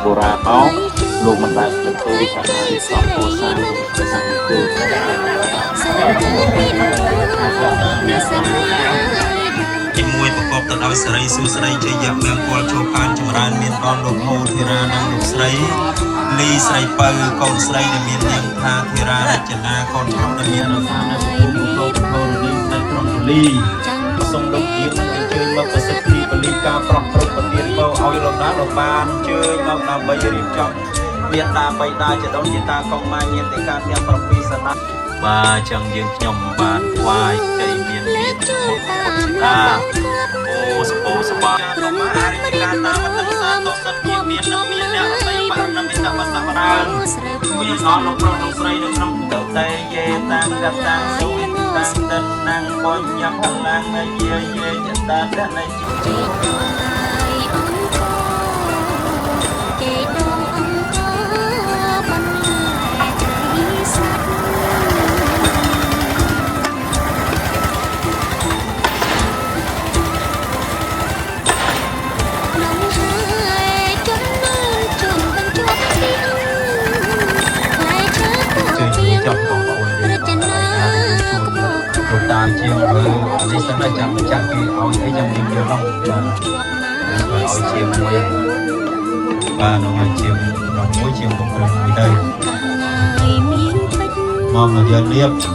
បុរាណមកលោកមិនដែលភ្លេចទេកាលណារៀបចំគ្រួសារសាមគ្គ ទីមួយប្រកបទៅដោយសេរីសួស្តីជ័យមង្គលចូលផានចម្រើនមានដល់លោកហូធីរានិងលោកស្រីលីស្រីពៅកូនស្រីដែលមាននាមថាធីរារចនាកូនប្រុសដែលមាន នៅតាមនៅភូមិលោកធរណីស្ដេចក្រុងពលីសូមលោកយាងនឹងអញ្ជើញមកប្រសិទ្ធិពលីការប្រោះប្រពទានពរឲ្យលោកតាលោកបានអញ្ជើញមកដើម្បីរៀបចំមេត្តាបិតាចដូនជាតាកុមារញាតិកាទាំង7សតា បាទចឹងយើងខ្ញុំបានថ្វាយជ័យមានមានពុទ្ធពុទ្ធតាអូសពោសបា ធម្មអារិកាតាវតសាទសិទ្ធិមាននឹងមានអ្នករតីបរណមិតវសវរានមានអស់លោកប្រុសលោកស្រីនៅក្នុងតតេយេតាំងកតាំងសុវិតាំងតិណាំងបញ្ញកម្លាំងយាយេចតាតនជ ចេដងអង្គបន្លែត្រីសត្វ នំហើយជន់មើលជន់បញ្ចប់ពីផ្លែឈើព ជើញ ជាង ចុះបងប្អូន រ យើង ចនាក្បក លោកតាជាងមើលនេះសិនណាចាំម្ចាស់គេឲ្យអីចាំយើងយកនោះបាទឲ្យជាមួយបាទនោះឲ្យជាងនោះមួយជាងកំពុងមួយទៅ កាងាយមានពេជ្រ មកមកយកលៀប ឆ្